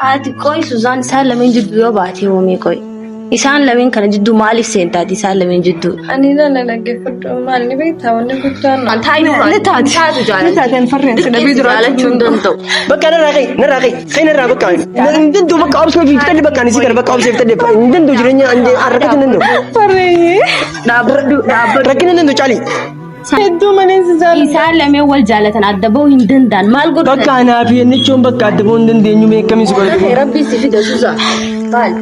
Ati qoy Suzaan isaan lameen jidduu yoo baate hoomee qoy. Isaan lameen kana jidduu maaliif seentaati isaan lameen jidduu? Ani ilaala dhaggeeffadhu maal ni beektaa wanni guddaan. Taa'ii Ni taati. Taatu Ni taati ani farreen si dhabee jiraachuu jaalachuu hin danda'u. Bakka narraa ka'e narraa ka'e ka'e narraa bakka hin danda'u bakka obsee fi fitadhe bakka ani si kana bakka obsee fitadhe hin danda'u jireenya argachuu hin danda'u. Farreen. Dhaabbadhu dhaabbadhu. Rakkina hin danda'u caali. Hedduu malee si jaalladha. Isaan lameen wal jaalatan adda bahuu hin danda'an maal godhu? Bakka anaa fi innichoon bakka adda bahuu hin dandeenyu mee akkamiin si godhatu? Rabbi si fida Suzaan. Maal?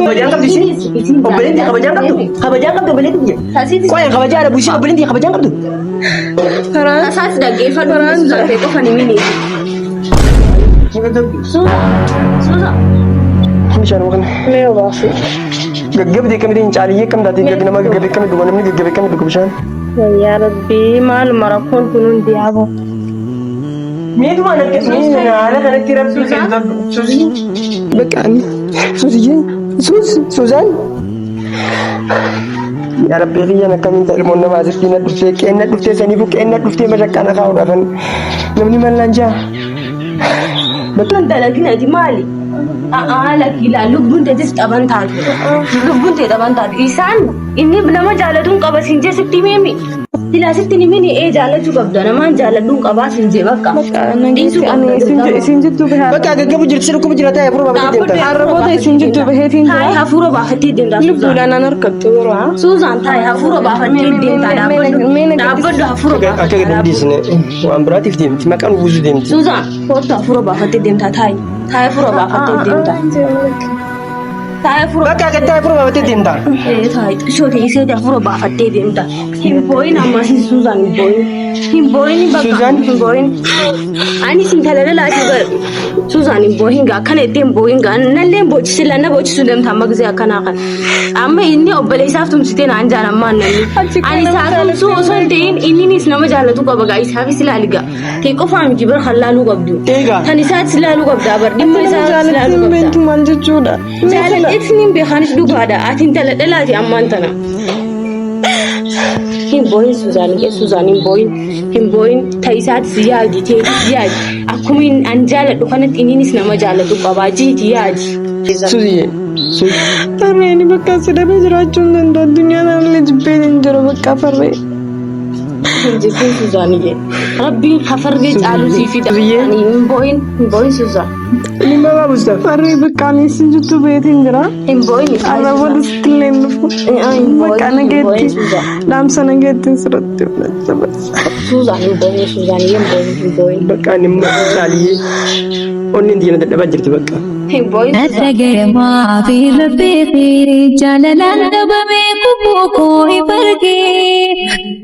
Kabajaan qabdu isin? Obboleettii kabajaan qabdu? Kabajaan qabdu obboleettii biyya? Qoyaan kabajaa dha buusii obboleettii kabajaan qabdu? Tasaas dhaggeeffadhu Suzaan ta'e qofa ni mini. Suzaan. Suzaan. Bishaan kana. Mee obaasu. Gaggabdee akkamitti hin caaliyyee akkam taatee gaggabe nama gaggabe akkamitti dhuga namni gaggabe akkamitti dhuga bishaan? Yaa Rabbii maaluma rakkoon kun hundi yaaboo. Meetumaan akka haala kanatti rabbii keessa Suuzii. Bakka ani Suuziyyee Suuz Suuzaan. Yaa rabbii kiyyaan akkamiin ta'e ilmoon namaa asitti na dhuftee qeenna dhuftee saniifuu qeenna dhuftee mashaqqaa na kaa'uudhaafan namni mallaan jaa. Bakka dalagin ati maali? A'aa lakki lubbuun teetis xaban taatu. Lubbuun tee xaban taatu. Isaan inni nama jaalatuun qaba siin jee sitti himee Silaa sitti himini ee jaalachuu qabda namaan jaaladhuun qabaa siin jee bakka. Dhiisuu qabda. Isin jidduu bahee. Bakka gaggabu jirti si dhukkuba jira ta'e hafuura baafatee deemta. Arraboota isin jidduu baheetiin Taa'ee jira. hafuura baafattee deemta. Lubbuudhaan an harkattu yeroo. Suuzaan taa'ee hafuura baafattee deemta dhaabbadhu. Dhaabbadhu hafuura Akka baafattee. gadi dhiisne waan biraatiif deemti maqaan buusuu deemti. Suuzaan kootu hafuura baafattee deemta taa'i. Taa'ee hafuura baafattee deemta. Taa'ee hafuura Bakka gadi taa'e hafuura baafatee deemta. Taa'ee ishoo teessee hafuura baafattee deemta. Hin boo'in ammas Suuzaan hin boo'in. Hin boo'in bakka. Suuzaan? Hin boo'in. Ani sin talalalaati bar. Suuzaan hin boo'in gaa akkana itti hin boo'in gaa nallee hin boochisilla na boochisuu deemta amma gisee akkanaa kan. Amma inni obboleessaaf tumsitee naan jaan ammaan namni. Ani isaa tumsuu osoo hin ta'in inninis nama jaallatu qaba gaa isaafis ilaali gaa. Kee qofaa miti bar kan laaluu qabdu. Eegaa. Kan isaas ilaaluu qabda bar dhimma Nama isaas ilaaluu jaalattiin qabda. beektu maal jechuudha? Jaaladheetiin hin beekanis dhugaadha. Ati intala dhalaati ammaan tana. Hin boo'in Suuzaan Suuzaan hin boo'in hin boo'in ta'isaatis yaadi teetis yaadi akkuma an jaaladhu kanatti inninis nama jaalatu qabaa jiiti yaadi. Suuziyyee. Suuz. Farreen bakka si dhabee jiraachuu hin danda'u. Addunyaan anallee jibbeen hin jiru bakka farree. Hin jibbiin Suuzaaniyye. Rabbiin hafarree caalu sii fida. Suuziyyee. Hin boo'in hin boo'in Suuzaan. Inni mamaa buusta. Farree bakka ani isin jidduu baheetiin jira. Hin boo'in Arraboota sitti illee hin dhufu. Bakka hin boo'in nageetti Suuzaan. dhaamsa nageettiin sirratti fudhachuu barbaada. Suuzaan hin boo'in Suuzaaniyye hin boo'in hin boo'in. Bakka ani immoo caaliyyee onneen tiyya na dadhabaa jirti bakka. Hin boo'in Suuzaan. Dhaga'amaa fi rabbii jaalalaan dhabamee kufuu koo if argee.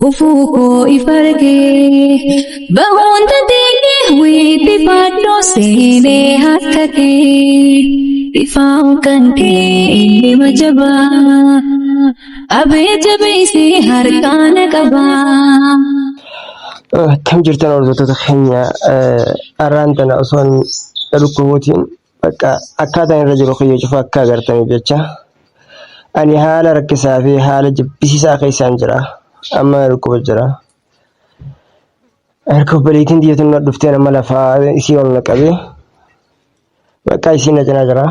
Kufuu koo if argee. Bahuun dandeenye wiitti fadhoo seenee harka kee. Ifaan kan kee inni majabaa. Abee jabeessee harkaan qabaa. Akkam jirtan hordoftoota keenya har'aan tana osoo hin dhukkubuutiin bakka akkaataan irra jiru kiyya cufa akka agartaniif jecha ani haala rakkisaa fi haala jibbisiisaa keessaan jira. Amma dhukkuba jira. Harka obboleettiin tiyya tun na dhuftee nama lafaa isii ol na qabee bakka isiin na cinaa jira.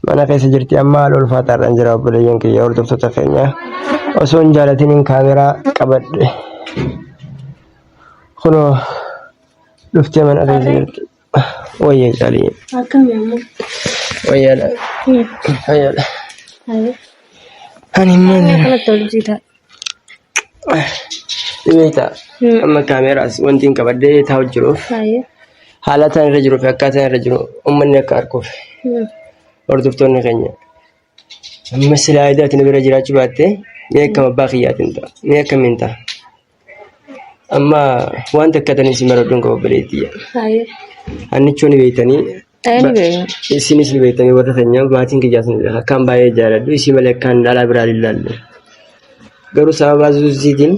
Mana keessa jirti amma haala ulfaataadhaan jira obboleeyyan kiyya hordoftoota keenya. Osoo hin jaalatiniin kaameraa qabadhe. Kunoo dhuftee mana keessa jirti. Wayya caalii. Akkami ammoo? Wayyaadha. Wayyaadha. Ani immoo Kanatti ol siita. Beektaa amma kaameraas wanti hin qabadhee taa'u jiruuf haala isaan irra jiruu fi akkaataa irra jiru uummanni akka arguuf hordoftoonni keenya amma silaa ati na bira jiraachuu baatte mee akkam abbaa kiyyaatiin ta'a mee akkamiin ta'a amma waan takka tanii si maradhuun qaba obboleettii annichoo ni beektanii isinis ni beektanii warra keenya maatiin kiyyaas ni beeka akkaan baay'ee jaaladhu isii malee akkaan dhalaa biraa hin ilaalle garuu sababa zuuziitiin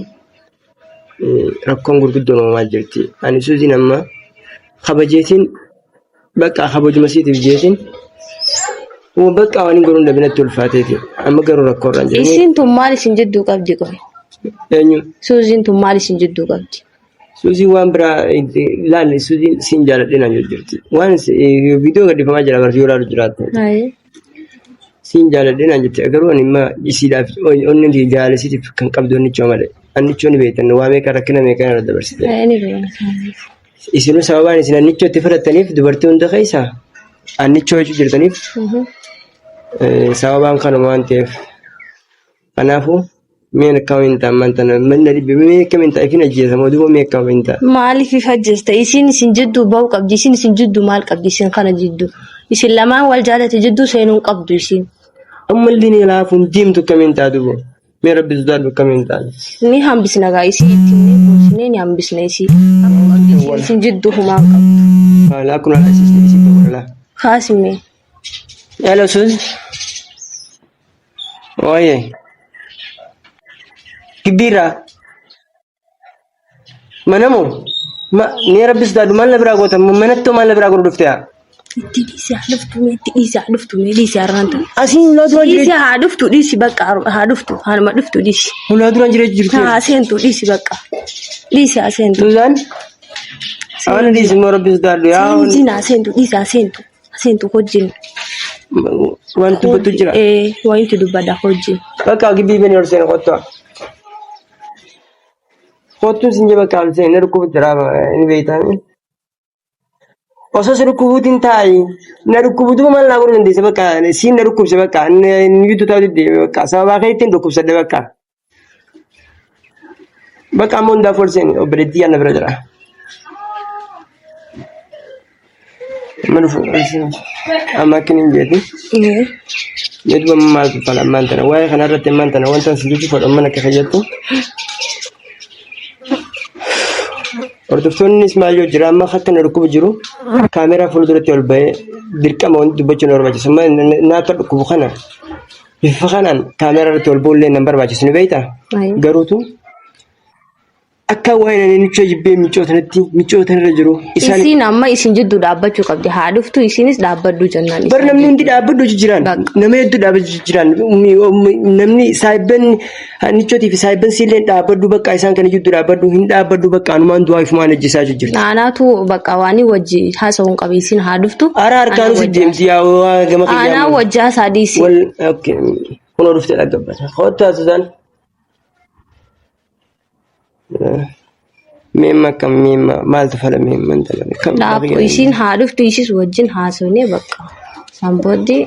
rakkoon gurguddoon uumamaa jirti. Ani suuziin amma kabajeetiin bakka kabajuma siitiif jeetiin bakka waan hin godhuun dhabinatti ulfaateeti. Amma garuu rakkoo irraan jiru. Isiin tun maal isin jidduu qabdi qoy? Eenyu? Suuziin tun maal isin jidduu qabdi? Suuziin waan biraa laalle Suuziin siin jaaladhe naan jedhu jirti. Waan viidiyoo gadhiifamaa jira barsiisuu ilaalu jiraatte. Siin jaaladhe naan jette garuu ani imma isiidhaaf onni jaalasiitiif kan qabdu annichoo malee. Annichoo ni beektan waa meeqa rakkina meeqa irra dabarsite. Isinuu sababaan isin annichoo itti filattaniif dubartii hunda keessa annichoo jechuu jirtaniif sababaan kanuma waan ta'eef. Kanaafuu mee akkamiin ta'a ammaan tana manna dhibbe mee akkamiin ta'a ifin ajjeesa moo duuba mee akkamiin ta'a. Maaliif if ajjeesta? Isiin isin jidduu ba'uu qabdi. Isin isin jidduu maal qabdi isin kana jidduu? Isin lamaan wal jaalate jidduu seenuu hin qabdu isiin. Ammallee ni laafuun deemtu akkamiin ta'a duuba mee rabbi sodaadhu akkamiin ta'a. Ni hambisna gaa isii itti himnee gorsinee ni hambisna isii. Isiin isin jidduu humaa hin qabdu. Haalaa kun haala isii isii ta'uu laa. Kaasimee. Hello Suuz. Ooyee. Gibbiirraa. Mana moo? Ma mee rabbi sodaadhu maal na biraa goota manattoo maal na biraa godhu dhufte haa? Itti dhiisi haa dhuftu mee itti dhiisi haa dhuftu mee dhiisi har'aan tana. Asiin hulaa duraan Dhiisi jireenya haa dhuftu dhiisi bakka haa dhuftu haanuma dhuftu dhiisi. hulaa duraan jireenya jirtu. Haa seentu dhiisi bakka. Dhiisi haa seentu. Suzaan Ana dhiisi immoo rabbi sodaadhu yaa Seentiin haa seentu dhiisi haa seentu. Seentu hojjin. Wanti dubbatu jira. Ee wanti dubbadha hojjin. Bakka gibbii bani ol seena kottu. Kottuun sin jaba bakka ol seena dhukkubu jira ni beektaa. Osoo si dhukkubuutiin taa'i na dhukkubu duuba maal naa godhuu dandeessa bakka siin na dhukkubse bakka inni gidduu taa'u didde bakka sababaa keetiin dhukkubsadhe bakka. Bakka amma hundaaf ol seeni obboleettii yaadna bira jira. Amma dhufu ol seeni. Amma akkin hin jeeti. Mee duuba amma maaltu fala ammaan tana waa'ee kana irratti ammaan tana wanta si jechuu fedhu amman akka fayyaddu. Hordoftoonnis maal yoo jira amma akka na dhukkubu jiru kaameraa fuulduratti ol ba'ee dirqama wanti dubbachuun na barbaachisa. Na akka dhukkubu kana Bifa kanaan kaameraa irratti ol ba'ullee nan barbaachisu ni beektaa? Garuutu akka waa'ee ani michoo jibbee michoo sanatti michoo sanarra jiru isaan Isiin amma isin jidduu dhaabbachuu qabdi. Haa dhuftu isinis dhaabbadhu jennaan. bar namni hundi dhaabbadhu jijjiiraan Bakka. nama hedduu dhaabbatu jijjiiraan namni saayibban nichootii fi saayibban siillee dhaabbadhu bakka isaan kana jidduu dhaabbadhu hin dhaabbadhu bakka anumaan du'aa ifumaan ajjeesaa jijjiirti. Naanaatu bakka waanii wajji haasa'uu hin qabu. Isin haa dhuftu. Ara harkaan si deemti yaa waa gama Aanaa kiyyaa. wajji haasaa dhiisi. Wal okay kunoo dhuftee dhaggabbata. Kottaa Suzaan. Meemma akkam meemma maaltu fala meemma intala kam Dhaabbu isiin haa dhuftu isis wajjin haasofnee bakka. Isaan booddee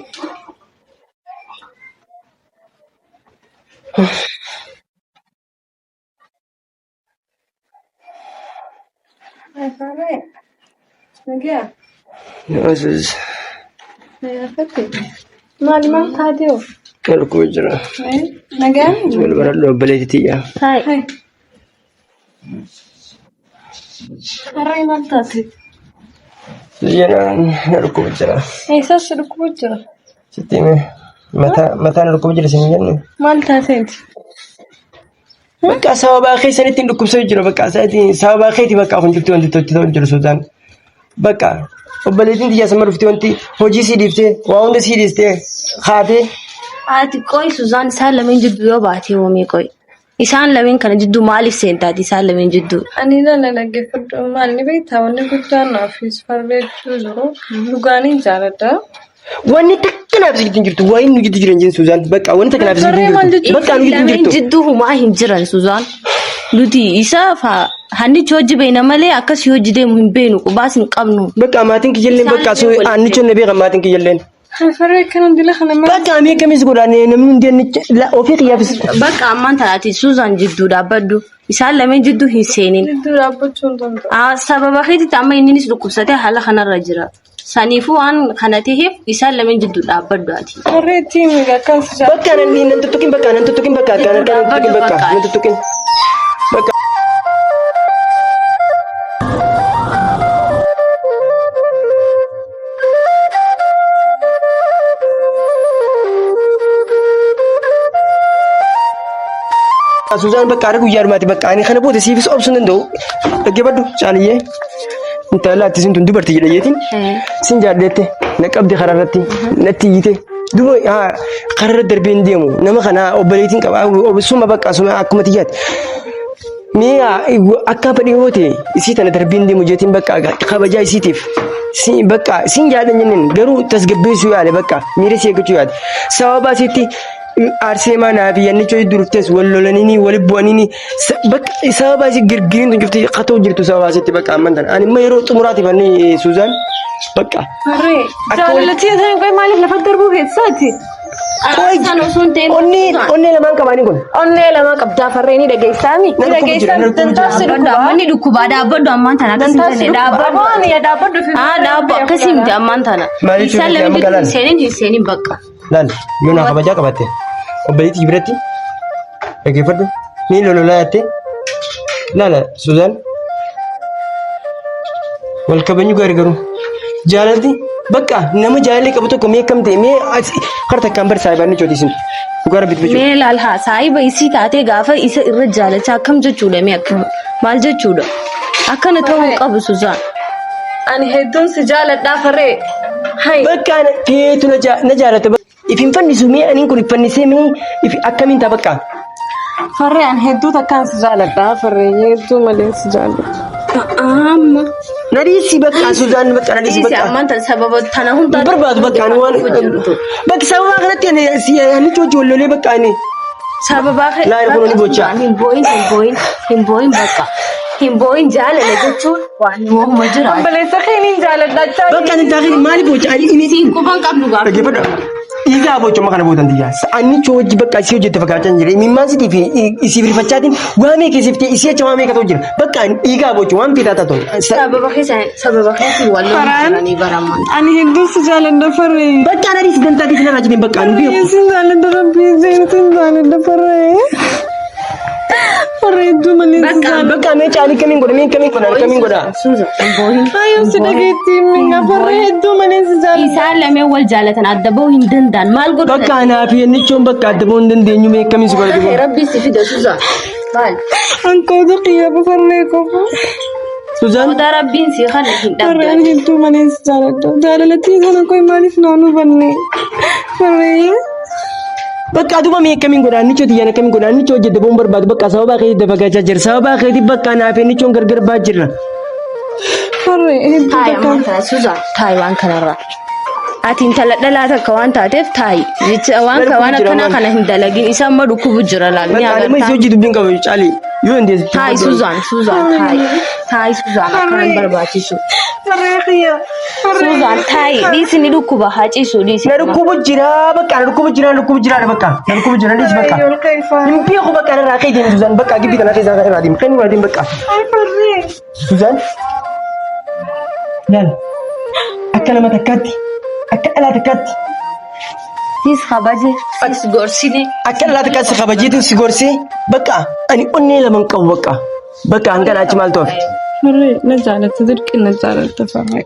Maali maal taatee of? Dhukkuba jira. Nagaan? Wal baradhu obboleetti tiyya. taa'e. Harree maal taate? Jedhaan dhukkuba jira. Eessas dhukkuba jira? Sitti hime mataa mataan dhukkuba jira isin jenne. Maal taateeti? Bakka sababaa keessanitti hin dhukkubsatu jira bakka sababaa keeti bakka kun jirti wanti totti ta'u jiru suutaan. Bakka obboleettiin tiyyaa sama dhuftee wanti hojii sii dhiiftee waa hunda sii dhiistee haatee Ati qoy Suzaan isaan lameen jidduu yoo baate hoomee qoy. Isaan lameen kana jidduu maaliif seentaati isaan lameen jidduu? Ani ilaala dhaggeeffadhu maal ni beektaa wanni guddaan naaf farreechuu jiru dhugaanii jaaladha. Wanni takka naaf si gidduu hin jirtu. Waa'ee nu gidduu jiran jeen Suzaan. Bakka wanni takka naaf si gidduu hin jirtu. Bakka nu gidduu hin Lameen jirtu. jidduu humaa hin jiran Suzaan. Nuti isa hannichi hojii beekna malee akkasii hojii deemu hin beeknu qubaas hin qabnu. Bakka maatiin kiyyalleen Isaan bakka illee walitti annicha na beekan maatiin kiyyalleen. Farree kana dila kana maal? Bakka amee akkamis godhaan namni hundi annicha ofii kiyyaafis. Bakka ammaan tanaati Suzaan jidduu dhaabbadhu. Isaan lameen jidduu hin seenin. Jidduu dhaabbachuu hin danda'u. Sababa keetitti amma inninis dhukkubsatee haala kanarra jira. Saniifuu waan kana ta'eef isaan lameen jidduu dhaabbadhu ati. Farree itti himi akkas Bakka nan nan tuttuqin bakka nan tuttuqin bakka nan tuttuqin bakka nan tuttuqin. Bakka. Suzaan bakka ara guyyaa dhumaati bakka ani kana booda siifis obsuu hin danda'u. Dhaggeeffadhu caaliyyee. Intala ati sin tun dubartii jedha jeetiin. Sin jaalladhe na qabdi karaa irratti natti iyyite. Duba karaa irra darbee hin deemu nama kana obboleettiin qaba suma bakka suma akkuma tiyyaatti. Mee akka fedhe yoo ta'e isii tana darbiin deemu jeetiin bakka kabajaa isiitiif si bakka siin jaalladhan jenneen garuu tasgabbeessuu yaale bakka miira isii eeggachuu yaale. Sababa asitti Arseemaa naa fi yannichoo jidduu dhuftes wal lolaniini wal bu'aniini bakka sababa isii girgiriin tun cufti katoo jirtu sababa asitti bakka amman tana. Ani immoo yeroo xumuraatiif ani Suuzaan bakka. Farree jaalala tiyya tana qoy maaliif lafa darbuu feetisaati? Qoy Isaan osoo hin ta'in onnee onnee lamaan qabaanii kun. Onnee lama qabdaa farree ni dhageessaami. Ni Na dhukkubu jira, dhageessaami. na dhukkubu jira. Dantaaf si dhaabbadhu dhukkubaa. amma ni dhukkubaa dhaabbadhu ammaan tana akkas hin Dantaaf si taane dhukkuba. dhaabbadhu. Aboo ani dhaabbadhu fi Haa dhaabbu akkasii miti ammaan tana. Maaliif Isaan cufatte lameen amma gidduu galaan? hin seenin hin seenin bakka. Laal yoo naa kabajaa qabatte obboleettii biratti dhaggeeffadhu ni lololaa jettee laala Suzaan wal kabajuu gaarii garuu jaalalti bakka nama jaalalli qabu tokko mee akkam ta'e mee kar takkaan bar saayibaan ni cootisin dhugaa rabbitti jechuudha. Mee laal haa saahiba isii taatee gaafa isa irra jaalachaa akkam jechuudha mee akkam maal jechuudha akkana ta'uu hin qabu Suzaan. Ani hedduun si jaaladhaa farree. Hai. Bakka feetu na jaalata. If hin fannisu mee aniin kun fannisee mee if akkamiin ta'a bakka. Farree ani hedduu takkaan si jaaladha farree hedduu malee si jaaladha. Amma Na dhiisi bakka Suzaan bakka na dhiisi dhiisi bakka. ammaan tan sababa tana hundaa Hin barbaadu bakka ani waan bakka sababa kanatti ani si ani hojii wal lolee bakka ani. Sababa kee Laa kun ni bocha. Hin boo'in hin boo'in hin boo'in bakka hin boo'in jaalala jechuun waan wooma jira. Obboleessa kee niin jaaladha Bakka ani taa'ee maali bocha ani inni Siin quban qabnu gaafa. Dhaggeeffadhu. Dhiigaa bocha amma kana boodan tiyyaa. Ani hojii bakka isii hojjette fakkaachaa hin jire. Imimmaan sitii fi isii firfachaatiin waa meeqa isiiftee isii acha waa meeqa ta'u jira. Bakka ani dhiigaa bocha waan fitaa taatu. Sababa keessa sababa keessa wal loluu Faraan. jiranii baraman. Ani hedduu si jaaladha farree. Bakka ana dhiisi dantaa keessa narraa jirin bakka ani beeku. Sin jaaladha rabbii jeen sin jaaladha farree. Farree hedduu malee si Bakka jaaladha. Bakka mee caalii kamiin godha mee kamiin godha kamiin godha. Suuza hin boo'in. Ayyoo si dhageettii minga farree hedduu malee si jaaladha. Isaan lameen wal jaalatan adda bahuu hin danda'an maal godhu? Bakka anaa fi innichoon bakka adda bahuu hin dandeenyu mee kamiin si godha. Rabbi si fida Suuza. Maal? Hanqootu qiyyaaba farree qofa. Suzaan Sodaa rabbiin si kana hin Farree dhabdan. ani hedduu malee si jaaladha. Jaalalatti sana koo maaliif naan hubanne? Farree. Bakka aduma mee akkamiin godha annichoo tiyyaan akkamiin godha annichoo hojjette boon barbaadu bakka sababaa keetii dafagaachaa jira sababaa keetii bakka anaa fi annichoon gargar baa jirra. Farree hedduu Taayi takka. ammaan tana Suzaan taayi waan kanarraa. Ati intala dhalaa takka waan taateef taayi. Jecha waan Dhukkubu waan jira akkanaa maal? kana hin dalagin isa amma dhukkubu jira laal ni Bakka anuma isii agartaa. hojii dubbiin qabu caalii yoo hin deessitu. Taayi Suzaan Suzaan taayi taayi Suzaan akkana hin barbaachisu. Farree xiyya. Suzaan taayi dhiisi ni dhukkuba haa ciisu dhiisi. Na dhukkubu jira bakka na dhukkubu jira na dhukkubu jira bakka na dhukkubu jira dhiisi bakka. Farree ol ka'ifaa. Hin beeku bakka irraa ka'ee deemu Suzaan bakka gibbii kana keessa irraa deemu kan irraa deemu bakka. Farree. Suzaan laal akka nama takkaatti akka dhalaa takkaatti Sis kabaje sis gorsine. akka dhalaa takkaatti si kabajeetiin si gorsee bakka ani onnee lama hin qabu bakka bakka hanga achi maaltu hafe. Farree na jaalatta dirqii na jaalatta farree.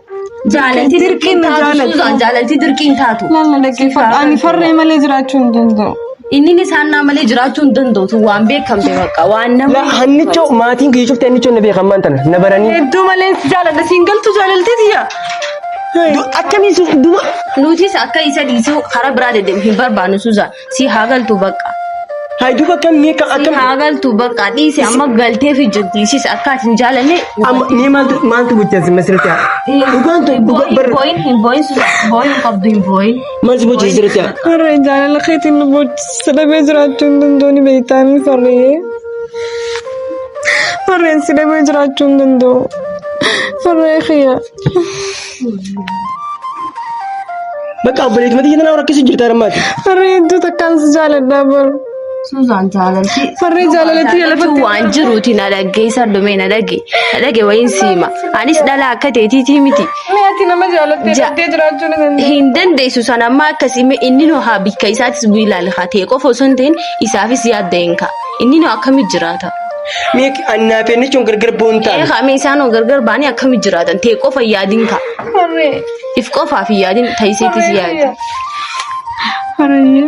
Jaalalti dirqiin na taatu jaalatta. Suzaan jaalalti dirqiin taatu. Laalla dhaggeeffadhu ani farree malee jiraachuu hin danda'u. Inni isaan naa malee jiraachuu hin danda'u waan beekamte bakka waan nama. La hannichoo maatiin kiyya cufte hannichoo na beekan maan tana na baranii. Hedduu malee si jaaladha siin galtu jaalalti tiyya. Akkamiin su duba Nutis akka isa dhiisuu karaa biraa deddeebi'u hin barbaannu Suzaan si haa galtu bakka. Hay duba akkam mee Si akkam haa galtu bakka dhiisi amma galteef jirti isis akka ati hin jaalanne. amma mee maaltu maaltu bulchansi masirratti haa. Dhugaan tun dhuga Hin bar boo'in hin boo'in Suzaan boo'in hin qabdu hin boo'in. maal si bulchise sirriitti haa. Farree jaalala keetiin nu boochisa dhabee jiraachuu hin danda'u ni beektaa inni farree. Farreen si dhabee jiraachuu hin danda'u. Farree kiyya. Bakka obboleetuma tiyya tanaa rakkisu jirta harmaati. Farree hedduu takkaan si jaaladha bar. Suzaan jaalalti. Farree jaalala tiyya lafatti. Waan jiruuti na dhaggeessa dhumee na dhagge na dhagge wayiin siima. Anis dhala akka teetiitii miti. Mee ati nama jaalattee dhabdee jiraachuu ni dandeessa. Hin dandeessu sana amma akkasii mee inni nu haa bikka isaatis bu'ii ilaali haa ta'e qofa osoo hin ta'in isaafis yaadda hin ka'a. Inni nu akkamitti jiraata? Mee annaa fi annichoon gargar boon Ee taane. haa mee isaan hoo gargar ba'anii akkamitti jiraatan ta'e qofa yaadin ka'a. Farree. If qofaaf hin yaadin ta'isiitis yaadi. Farree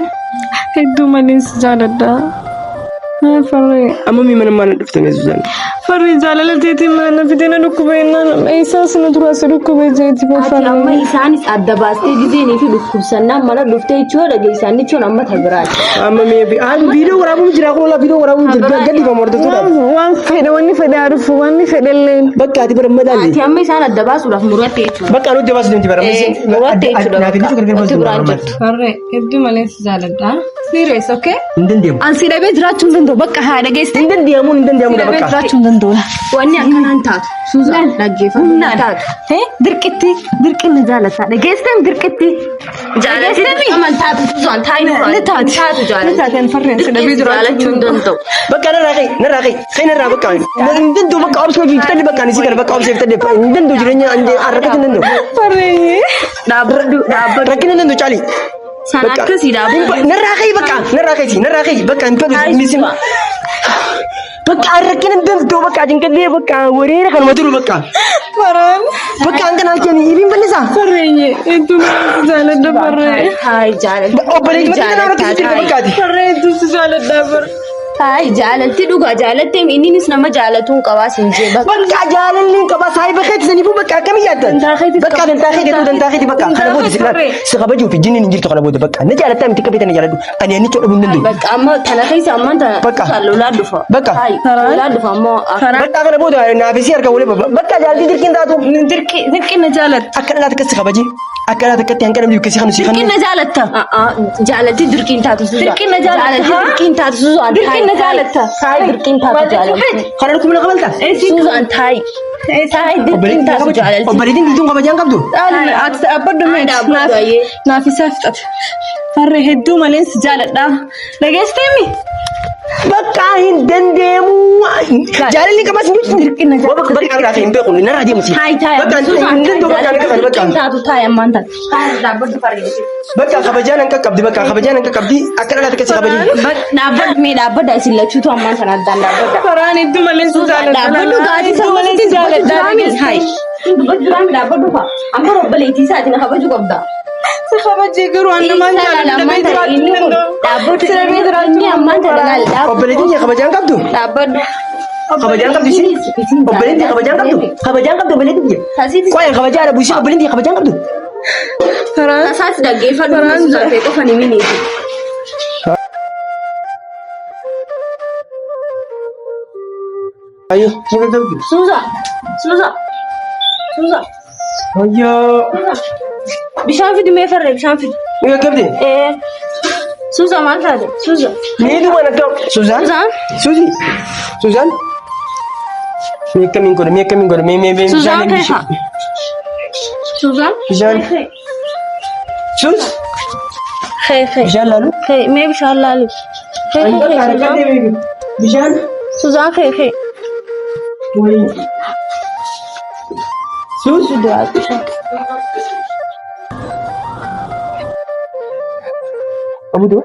hedduu malee si jaaladha. Farree. Amma mee mana maal dhufte mee Suzaan? Farree jaalala teetiin mana na fidee na dhukkube jennaan eessaas na duraa si dhukkube jeeti Ati amma farree. isaanis adda baastee gizeenii fi dhukkubsannaan mana dhuftee jechuudha dhageessaan jechuun amma tabiraati. Amma mee viidiyoo waraabuun jira kun viidiyoo waraabuun jira gadi famu hordoftuudhaaf. Waan fedhe wanni fedhe haa dhufu wanni fedhe illeen. Bakka ati bara madaalli. Ati amma isaan adda baasuudhaaf muratte jechuudha. Bakka nuti baasu deemti bara. Muratte jechuudha. Naaf inni gargar Wanti baasu biraan jirtu. Farree hedduu malee si jaaladha. Serious okay? Hin danda'amu. An si dhabee jiraachuu hin danda'u. Bakka haa dhageesse. Hin danda'amu hin danda'amu Dhabee bakka. jiraachuu hin danda'u. Wanni akkanaan taatu. Suuzaan dhaggeeffatu Humnaan. taatu. Dirqitti dirqinni jaalataa dhageesseen dirqitti. Jaalatti dirqaman taatu Suuzaan taayi nurraa. Ni taati. Taatu Ni jaalatti. taate an farreen si dhabee Dirqeessi jiraachuu jaalachuu hin danda'u. Bakka narraa ka'e narraa ka'e ka'e narraa bakka. Hin danda'u bakka obsee fi fitadde bakka ani si kana bakka obsee fitadde hin danda'u jireenya argachuu hin danda'u. Farree. Dhaabbadhu dhaabbadhu. Rakkina hin danda'u caali. Sana akkasii dhaabbadhu. Narraa ka'e bakka narraa ka'e narraa ka'e bakka hin fedhu misin. Bakka rakkina hin danda'u bakka jinqallee bakka wareera kanuma turu bakka. Faraan. Bakka hanga naa kenni ibiin bal'isaa. Farree hedduu malee si jaaladha farree. Taayi jaalatti. Obboleetti bakka nama rakkisuu jirta bakkaati. Farree hedduu si jaaladha farree. Taayi jaalatti dhugaa jaalattee inninis nama jaalatuun qabaa siin jee bakka. Bakka jaalalli hin qaba saayiba keetti saniifuu bakka akkamii yaaddan? Bakka dantaa keetti dantaa keetti bakka kana booda si si kabajuu fi jinniin hin jirtu kana booda bakka na jaalattaa miti qabee tana jaaladhu ani annicha dhabuu hin danda'u. Bakka amma tana keessa ammaan tana Bakka. lolaa dhufa. Bakka. Taayi lolaa dhufa ammoo. Bakka kana booda naafisii harka walii bakka jaalalli dirqiin taatu Dirqi na jaalatta. akka dhalaatti akkas si kabaje akka dhalaatti akkatti hanqina namni si kanu si Dirqi kanu. na jaalatta. Jaalatti dirqiin taatu Suuzaan. Dirqiin na jaalatta, Jaalatti haa? dirqiin taatu Suuzaan. Dirqiin na jaalatta. Taayi dirqiin taatu jaalatti. Kana dhukkubna qabalta. Suuzaan taayi. Taayi dirqiin taatu jaalatti. Obboleettiin diltuun kabajaan qabdu. Ati dhaabbadhu mee Dhaabbadhu ayyee. naaf isaa fixate. Farree hedduu malee si jaaladha. Dhageesseemi? Bakka hin danda'amu. Jaalalli qabas hin jirtu. Bakka bakka irraa hin beeku narraa deemu si. Taayi taayi. Bakka hin danda'u bakka hin qaban bakka. Dirqiin taatu taayi ammaan tana. Taayi dhaabbadhu farree. Bakka kabajaan hanqa qabdi bakka kabajaan hanqa qabdi akka dhalaatti akkasii kabajee. Dhaabbadhu mee dhaabbadha isin lachuutu ammaan tana addaan dhaabbadha. Faraan hedduu malee si jaaladha. Dhaabbadhu gaatii Hedduu malee si jaaladha. Hayi. Dubbachuu duraami dhaabbadhu fa'a. Amma obboleettii isaatiin kabaju qabda. Si kabajee garuu an namaan jaaladha. Dhabee jiraachuu hin danda'u. Dhaabbadhu. Si dhabee jiraachuu Inni ammaan tana laal dhaabbadhu. Obboleettiin kabajaan qabdu. Dhaabbadhu. Kabajaan qabdu isin. Obboleettiin kabajaan qabdu. Kabajaan qabdu obboleettiin. Qoyee kabajaa dha buusii obboleettiin kabajaan qabdu. Faraan Tasaas dhaggeeffadhu Suuzaan ta'e qofa ni miniiti. Ayyoo ni gaggabdu. Suuzaan. Suuzaan. Suuzaan. Ayyoo Bishaan fidi mee farree bishaan fidi. ni gaggabde. Ee. Suuzaan maal taate? Suuzaan. Ni duwwan akka Suuzaan. Suuzaan. Suuzi. Suuzaan. Mee akkamiin godha mee akkamiin godha mee mee mee Suuzaan bishaan keessa. Suuzaan. Bishaan. Suuz. Khee khee. Bishaan laalu. Khee mee bishaan laalu. Khee khee khee Suuzaan. Bishaan. Suuzaan khee khee. Wayii. Suuz. Abudu.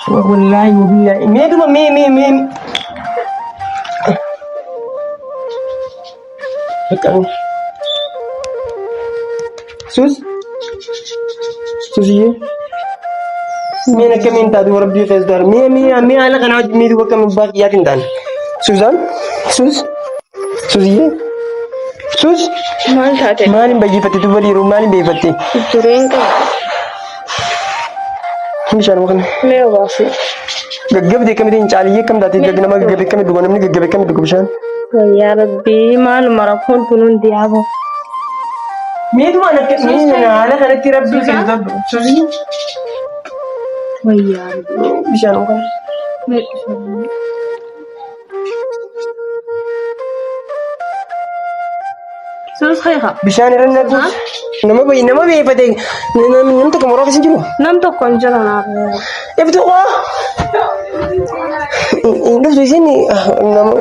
Wallahi wabillahi. Mee duma mee mee mee. Bakka. Suuz. Suuziyyee. Miin akkamiin taatu rabbii keessa daar. Mee mee mee haala kanaa wajjin mee duuba akkamiin baaqiyyaatti hin taane. Suuzaan. Suuz. Suuziyyee. Suuz. Maal taate? Maaliin bayyifatte duuba dhiiruu maaliin bayyifatte? Dureen qaba. Bishaan kana. Mee obaasi. Gaggabdee akkamitti caaliyyee akkam taate nama gaggabe akkamitti dhuga namni gaggabe akkamitti dhuga bishaan. Yaa Rabbii maaluma rakkoon kun hundi yaaboo. Meetuma akka mee haala kanatti rabbii keessa Suuzii. Wayyaa Bishaan kana. Mee dhufa. Suus khee Bishaan irra naqu. Nama bayi nama beeyfate namni tokko mooraa keessa hin jiru. Nam tokko hin jiru naaf. Iftu qoo. Hin dhuftu isin nama.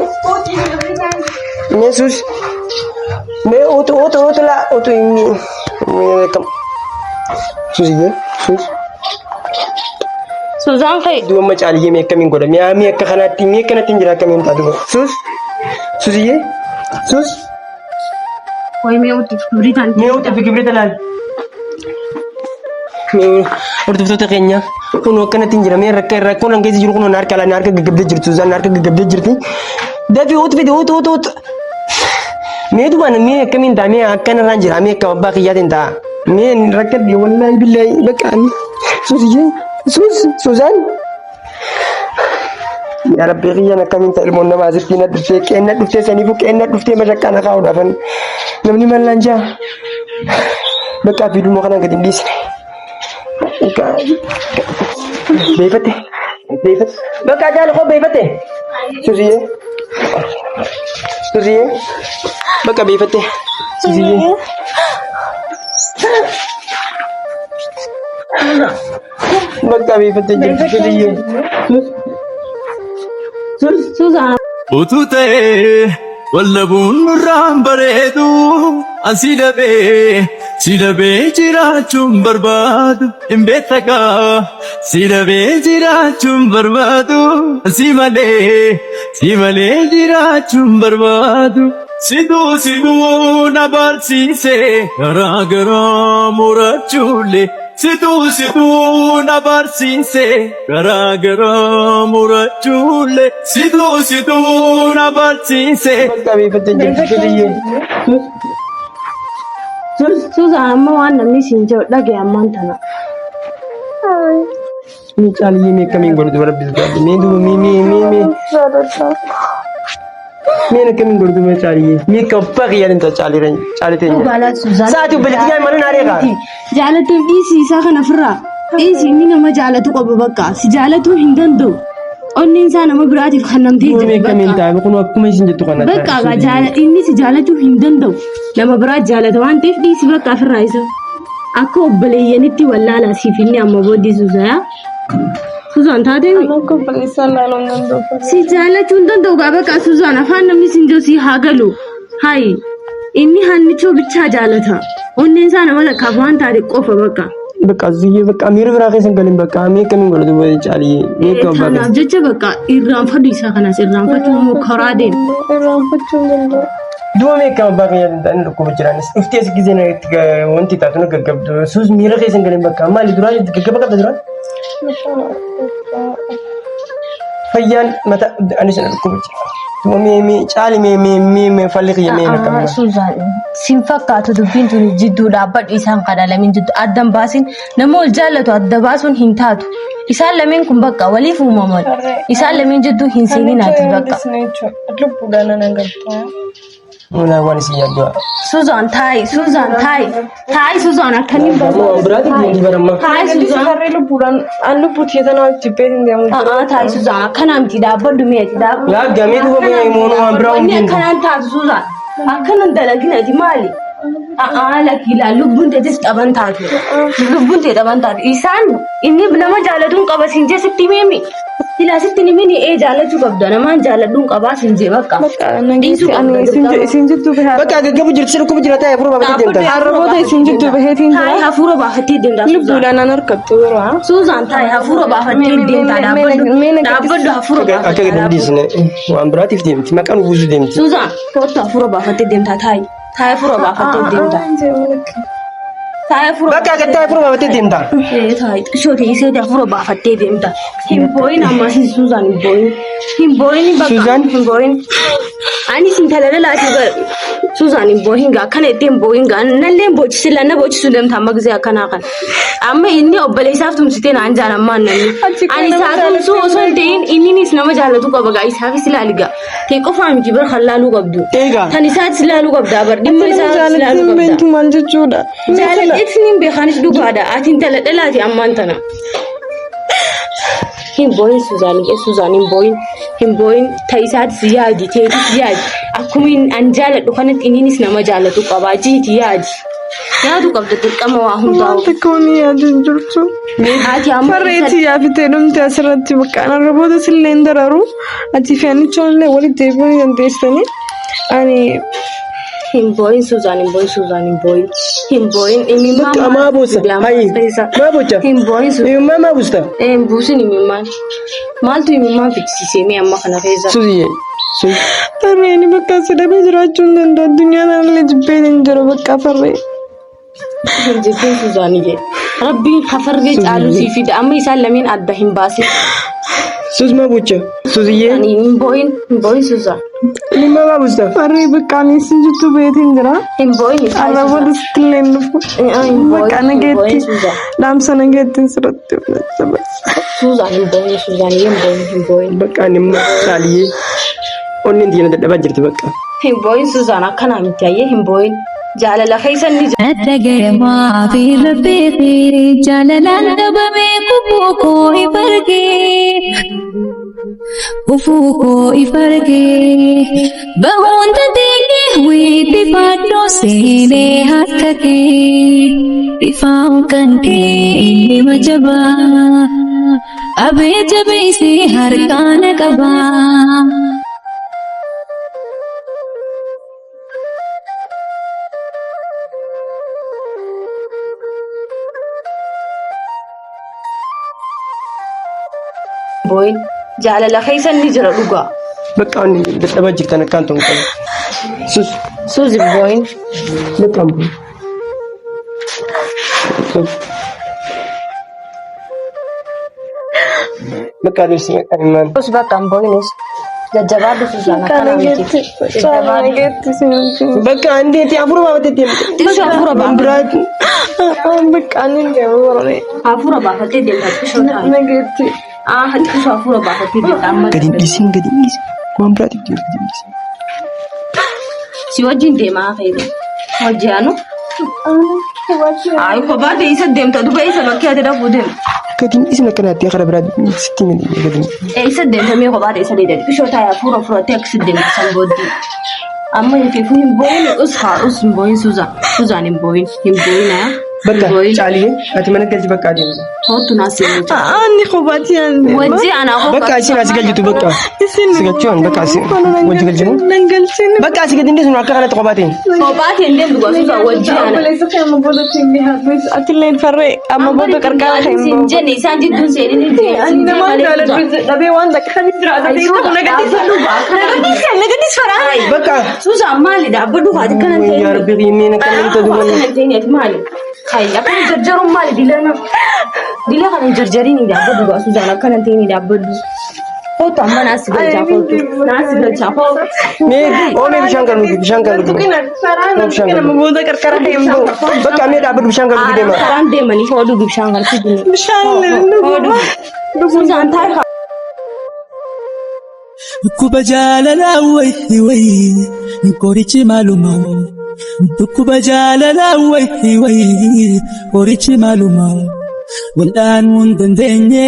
Mee suus. Mee utu utu utu la utu inni. Mee kam. Suusiyyee suus. Suuzaan khee. Duuba amma caaliyyee mee akkamiin godha? Mee mee akka kanaatti mee akkanatti hin jira akkamiin taatu? Suus. Suusiyyee. Suus. Way mee uti kibritaan. Mee utu fi kibrita laal. Hordoftoota keenya kun akkanatti hin jira. Mee rakka rakkoon an keessa jiru kun na harka na harka gaggabdee jirti. Suzaan na harka gaggabdee jirti. Dafii ut fidi ut ut ut. Mee duubaan mee akkamiin ta'a mee akkanarraan jira mee akka abbaa kiyyaatiin ta'a. Mee rakkadhe wallaahi billaahi bakka ani Suusiyyee Suus Suzaan. Yaa Rabbii kiyyaan akkamiin ta'a ilmoon namaa asirtii na dhuftee qeen na dhuftee saniifuu qeen na dhuftee mashaqqaa na kaa'uudhaafan namni maal naan jaa. Bakka fiiduma kanaan gadi hin dhiisne. Beefatte. Beefatte. Bakka jaal koo beefatte. Suziyyee. Suziyyee. Bakka beefatte. Suziyyee. Bakka beefatte jirti Suziyyee. Sus. Suzaan Utuu ta'ee wallabuun nurraan bareedu an si dhabee si dhabee jiraachuun barbaadu hin beektakaa si dhabee jiraachuun barbaadu si malee si malee jiraachuun barbaadu. Siduu siduu na barsiise garaa garaa murachuulee siduu siduu na barsiise garaa garaa murachuulee siduu siduu na barsiise. Bakka beefatte jirti Suziyyee. Sus. Sus. Suzaan amma waan namni siin jedhu dhagaye ammaan tana. Mee caaliyyee mee akkamiin godhatu rabbi sodaadhu. Mee duuba mee mee mee mee. Mee akkamiin godhatu mee caaliyyee. Mee akka abbaa kiyyaa deemta caalii caalii teenya. Dhugaadha Suzaan. Sa'aatii obboleettii yaa mana naaree kaa. Jaalatuun dhiisii isaa kana ofirraa. Dhiisii inni nama jaalatu qaba bakka. Si jaalatuu hin danda'u. Onneen isaa nama biraatiif kan namtee Duuba mee jiru akkamiin bakka. ta'a kun akkuma isin jettu kana. Bakka gaa jaala inni si jaalachuu hin danda'u. Nama biraa jaalata waan ta'eef dhiisi bakka ofirraa isa. Akka obboleeyyanitti wallaalaa siif inni amma booddee Suzaa. Suzaan taatee mi? Akka obboleessaa ilaaluu hin danda'u. Si jaalachuu hin danda'u gaa bakka Suzaan afaan namni siin jiru si haa galu. Hayi inni hannichoo bichaa jaalata. Onneen isaa nama lakkaaf waan taate qofa bakka. Bakka Suziyyee bakka miira biraa keessa hin galin bakka mee akkamiin godhatu caaliyyee. Mee akka abbaa Kanaaf jecha bakka irraanfadhu isaa kanas irraanfachuu immoo karaa deema. Irraanfachuu hin danda'u. Du'a mee akkam abbaa kiyya danda'an dhukkuba jiraanis dhuftee as gisee na itti wanti taatu na gaggabdu sus miira keessa hin galin bakka maali duraa gaggaba qabda duraa fayyaan mata anis na dhukkuba jira du'a mee mee caali mee mee mee mee falli kiyya mee na qabna Suzaan sin fakkaatu dubbiin tun jidduu dhaabbadhu isaan kana lameen jidduu addan baasin nama wal jaallatu adda baasuun hin taatu. Isaan lameen kun bakka waliif uumaman. Isaan lameen jidduu hin seenin ati bakka. Lubbuudhaan nan agarta. Mulaa waan isin yaaddu. Suzaan taa'i Suzaan taa'i taa'i Suzaan akkamiin Ammoo waan biraatiif deemti baramma. Taa'i Suzaan. Harree lubbuudhaan an lubbuu tiyya tanaa jibbee hin deemu. A'aa taa'i Suzaan akkanaa miti dhaabbadhu mee ati dhaabbadhu. Yaa gamee duuba mee moonoo waan biraa Wanni hundi. akkanaan taatu Suzaan akkanan dalagin ati maali? A'aa lakki ilaa lubbuun teetis xaban taatu. Lubbuun tee xaban taatu. Isaan inni nama jaalatuun qaba siin jee sitti himeemi. Silaa sitti himini ee jaalachuu qabda namaan jaaladhuun qabaa siin jee bakka. Bakka nageessi ani isin jidduu bahee Bakka gaggabu jirti si dhukkuba jira ta'e hafuura baafatee deemta. Arraboota isin jidduu baheetiin jira. Taa'i hafuura baafattee deemta Suzaan. Lubbuudhaan nan harkattu yeroo. Suzaan taa'i hafuura baafattee deemta dhaabbadhu. Dhaabbadhu hafuura Akka baafattee gadi hin dhiisne waan biraatiif deemti maqaan buusuu deemti. Suzaan kottu hafuura baafattee deemta taa'i. Taa'i hafuura baafattee deemta. Taa'i hafuura Bakka gadi ta'e hafuura baafatee deemta. Ee taa'i xishoo teessee hafuura baafattee deemta. Hin boo'in ammas Suzaan hin boo'in. Hin boo'in bakka. Suzaan? Hin boo'in. Ani sin talalalaati bar. Suzaan hin boo'in gaa akkana itti hin boo'in gaa nallee hin boochisilla na boochisuu deemta amma gisee akkanaa kan. Amma inni obboleessaaf tumsitee naan jaan ammaan namni. Achi kan Ani nama isaa tumsuu jaalatu osoo hin ta'in inninis nama jaalatu qaba gaa isaafis ilaali gaa. Tee qofaa miti bar kan laaluu qabdu. Eegaa. Kan isaatis ilaaluu qabda bar dhimma Nama isaa jaalatti ilaaluu hin qabda. beektu maal jechuudha. Jaaladheetis niin beekaanis dhugaadha. Ati intala dhalaati ammaan tana. Hin boo'in Suzaan, Suzaan hin boo'in. Hin boo'in ta isaatis yaadi, teetis yaadi. Akkuma an jaaladhu kanatti inninis nama jaalatu qaba. Jiiti yaadi. Yaadu qabda dirqama waa Waan hundaa'u. takka wanni yaadu hin jirtu. Ati ammoo Farreetti yaafitee dhumte asirratti bakka arraboota sillee hin dararu. Ati fi anichoon illee walitti deebi'uu ni dandeessanii. Ani hin boo'in Suzaan, hin boo'in Suzaan, hin boo'in. Hin boo'in imimmaan Bakka maa buusa? Hayi. Maa buucha? Hin boo'in Suzaan. Imimmaan maa buusta? Hin buusin imimmaan. Maaltu imimmaan fichisiisee mee amma kana keessa? Suziyyee. Suz. farreen bakka si dhabee jiraachuu hin danda'u. Addunyaa kanallee jibbeen hin jiru bakka farree. Hin jibbin Suzaaniyye. Rabbiin kafarree caalu sii fida. Amma isaan lameen adda hin baasin. Sus maa bucha? Suziyyee. Ani hin boo'in hin boo'in Suza. Inni maa busta? Farree bakka ani isin jettu beetiin jira. Hin boo'in isaa Arra Suza. booda sitti illee hin dhufu. Hin Bakka boo'in hin boo'in nageetti Suza. dhaamsa nageettiin sirratti dabarsa. Suzaan hin boo'in Suzaan hin boo'in hin boo'in. Bakka ani immoo caaliyyee. Onneen tiyya na dadhabaa jirti bakka. Hin boo'in Suzaan akkanaa miti ayyee hin boo'in. Jaalala keessa ni jira. Dhagayamaa fi rabbeefi jaalalaan dhabamee kufuu koo if argee. Kufuu koo if argee. Bahuun dandeenye wiitti fadhoo seenee harka kee. Ifaan kan kee inni majabaa. Abee jabeessee harkaan qabaa. Boo'in jaalala keessa ni jira dhugaa. Bakka onni dadhabaa jirtan akkaan ta'u qabu. Sus Suuzi boo'in. bakka ammoo. Sus. Bakka adeemsi maqaan himaan. Us bakka hin boo'inis. Jajjabaadhu Suzaan akkana miti. Jajjabaadhu. Bakka andeeti hafuura baafatee deemte. Xiqqoo hafuura Waan baafatee. biraa Bakka ani deemu barane. Hafuura baafatee deemta xiqqoo taa'e. Nageetti. Ah xiqqoo hafuura baafatee deemta amma. gadi hin dhiisin gadi hin dhiisin. Waan biraatiif deemte gadi hin dhiisin. Si wajjin deemaa feete. Hojii anu. Ay kophaa ta'e isa deemta duba isa bakkee ati dhaquu deemta. Gadi hin dhiisin akkanaatti karaa biraa sitti hin gadi hin dhiisin. Eessa deemta mee kophaa ta'e isa deemta xiqqoo taa'e hafuura fudhattee akkasi deemta san booddee. Amma hin fiifu hin boo'in us haa us hin boo'in Suzaan Suzaan hin boo'in hin boo'in haa. Bakka Hin boo'in. caaliyee ati mana galchi bakka adeemte. Kootu naa seenuu jira. Ani kophaatti ani. Wajji anaa koo Bakka isin as galchitu bakka. Isin Si galchuun bakka asi wajji galchinu. Nan galchinu. Bakka asii gadi hin dhiisnu akka kanatti kophaa ta'in. Kophaa ta'e hin deemtu gosa wajji ana. Obboleessa kee amma booda ittiin dhiyaatu. Atillee farree amma booda qarqara kee hin Sin bahu. jenne isaan jidduun seenin hin Ani nama jaaladhu dhabee waan takka kan jira. Nagadis faraan. Bakka. Suusa maali dhaabbadhu haati kana ta'e. Yaa Rabbi qiimeen akka namni ta'u Akkana hin ta'in ati maali? Hayi akkana jarjaruun maali dilana? Dila kana hin jarjariin dhaabbadhu gaa Suuzaan akkana hin ta'in dhaabbadhu. Kootu amma naas galchaa kootu. Naas galchaa kootu. Mee oomee bishaan kan dhugi bishaan kan dhugi. Faraan amma booda qarqara kee hin bahu. Bakka mee dhaabbadhu bishaan kan dhugi deema. Karaan deemanii hooduu bishaan kan fidini. Bishaan Hooduu. Suuzaan taa'e. Dhukkuba jaalalaa wayii wayii qorichi maaluma. Dhukkuba jaalalaa wayii wayii qorichi maaluma. Wal'aanuu hin dandeenye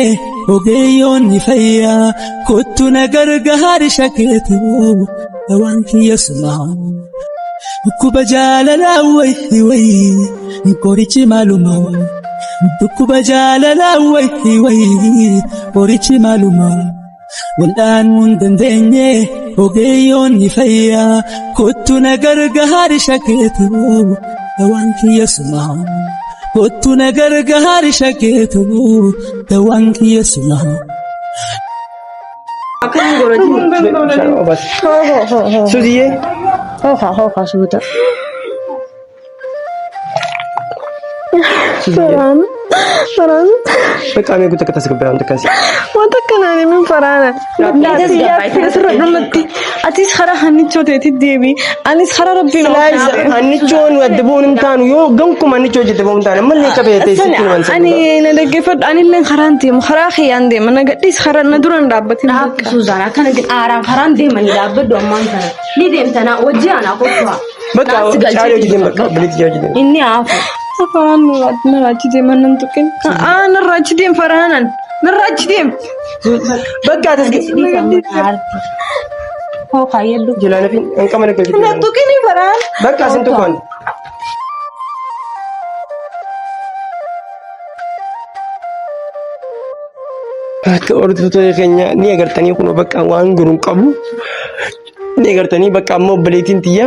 ogeeyyoonni fayyaa kottu na gargaari shakeetu dawaan kiyya suma. Dhukkuba jaalalaa wayii wayii qorichi maaluma. Dhukkuba jaalalaa wayii wayii qorichi maaluma. Wal'aanuu hin dandeenye ogeeyyoonni fayyaa kottu na gargaari shakeetu dawaan kiyya suma. Kottu na gargaari shakeetu dawaan kiyya suma. Bishaan obaas. Suuziyyee. Hooka hooka suuta. Faraan. Faraan. Bakka mee guutuu akka tasgabbaa'u waan takka si. Wanta akkanaan himin faraana. Asirra dhumatti. Atis karaa hannichoo ta'etti deebi. Anis karaa rabbiin Silaayis hannichoon adda bu'uun hin taanu yoo gankuma hannichoo hojjette bu'uun hin taane ammallee akka beekte sitti himan sana. Ani na dhaggeeffadhu anillee karaan deemu karaa kiyyaan deema na gadhiis karaa na dura hin dhaabbatin. Dhaabbu Suuzaan akkana jedhu aaraan karaan deemanii dhaabbadhu ammaan kana. Ni deemtana wajji anaa kottu. Bakka caalee hojii deema bakka obboleetti hojii deema. Inni haafu. Faraan narraa achi deema nan tuqin. Aa narraa achi deem faraanan. Narraa achi deem. Bakka atas Hoo kaayyadhu. Jalaan fi hanqama na galchite. Na tuqini faraan. Bakka asin tokkoon. Akka hordoftoota keenya ni agartanii kunoo bakka waan gurun qabu. Ni agartanii bakka amma obboleettiin tiyya.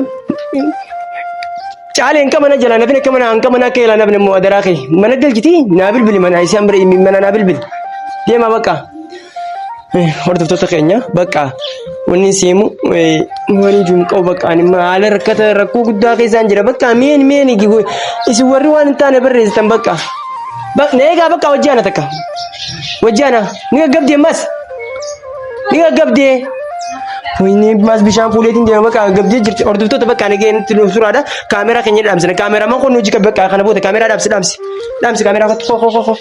Caalee hanqa mana jalaa nafin akka mana hanqa mana akka jalaa nafin immoo adaraa kee mana galchiti naa bilbili mana isaan bira mana naa bilbili deema bakka. Hordoftoota keenya bakka wanni seemu wanni jiru qabu bakka ani haala rakkata rakkoo guddaa keessaan jira bakka meen meen isin warri waan hin taane barreessitan bakka. Na eegaa bakka wajji ana takka. Wajji ana ni gaggabdee ammas. Ni gaggabdee. Wayne maas bishaan fuuleetiin deema bakka gaggabdee jirti. Hordoftoota bakka nagee nutti nuuf suraadha. Kaameraa keenya dhaamsina. Kaameramaan kun hojii qabu bakka kana booda kaameraa dhaamsi dhaamsi. Dhaamsi kaameraa kottu koo koo koo koo.